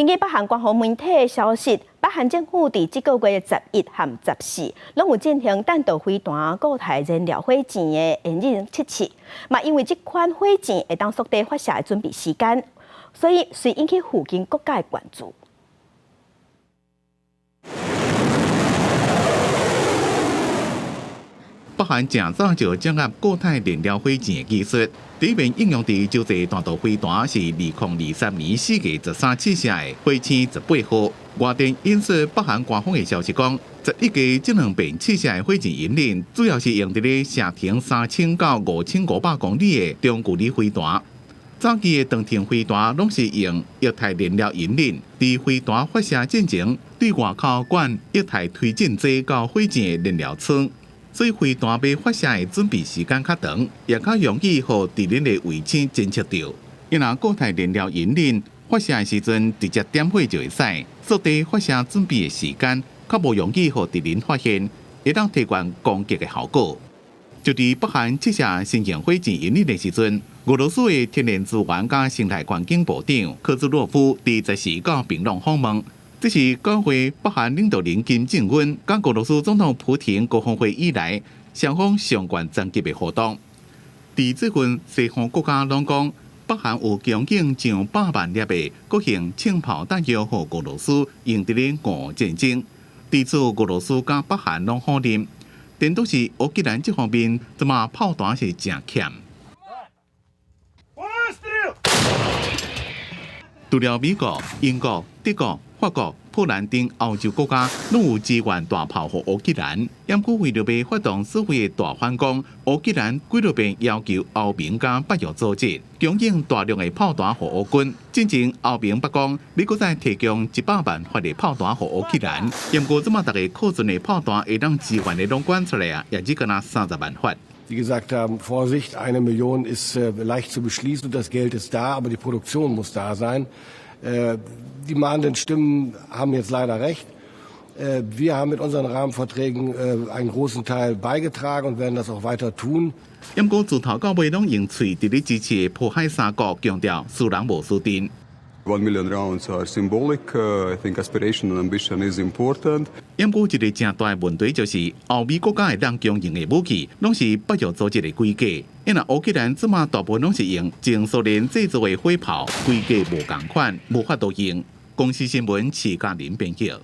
根據北韓官方媒體的消息，北韓政府佇這個月11和14，攏有進行彈道飛彈固態燃料火箭的驗證測試。嘛，因為這款火箭會當縮短發射的準備時間，所以遂引起附近國家的關注。北韓誠早就掌握固態燃料火箭的技術，第一遍應用佇洲際彈道飛彈是2023年4月13試射的火星十八號。外電引述北韓官方的消息講，11月這兩遍試射的火箭引擎，主要是用佇咧射程3000到5500公里的中距離飛彈。早期的長程飛彈攏是用液態燃料引擎，佇飛彈發射進前，對外口灌液態推進劑到火箭的燃料倉。所以飛彈欲發射的準備時間較長，也較容易予敵人的衛星偵測著。伊若固態燃料引擎發射的時陣，直接點火就會使，縮短發射準備的時間，較無容易予敵人發現，會當提懸攻擊的效果。就佇北韓試射新型火箭引擎的時陣，俄羅斯的天然資源佮生態環境部長科茲洛夫佇14到平壤訪問。這是國會北韓領導人金正恩佮俄羅斯總統普廷高峰會以來，雙方上懸層級的互動。佇最近西方國家攏講，北韓有供應上百萬粒的國型槍炮彈藥予俄羅斯用佇咧俄烏戰爭。對此，俄羅斯佮北韓攏否認。顛倒是烏克蘭這方面，這馬炮彈是誠欠。除了美國、英國、德國、法國、波蘭等歐洲國家，攏有支援大炮予烏克蘭。毋過為著欲發動所謂的大反攻，烏克蘭幾落遍要求歐盟佮北約組織供應大量的炮彈予烏軍。進前歐盟捌講，欲閣再提供100萬發的炮彈予烏克蘭。毋過這馬逐家庫存的炮彈會當支援的攏管出來啊，也只敢若30萬發。 Sie gesagt haben, Vorsicht, 1 Million ist leicht zu beschließen und das Geld ist da, aber die Produktion muss da sein. Die mahnenden Stimmen haben jetzt leider recht. Wir haben mit unseren Rahmenverträgen einen großen Teil beigetragen und werden das auch weiter tun. 毋過自頭到尾攏用喙佇咧支持的波海三國強調，輸人無輸陣。 1 million rounds are symbolic. I think aspiration and ambition is important. 毋過一個誠大的問題就是，歐美國家會當供應的武器，攏是北約組織的規格。因為烏克蘭這馬大部分攏是用前蘇聯製造的火炮，規格無仝款，無法度用。公視新聞徐嘉玲編譯。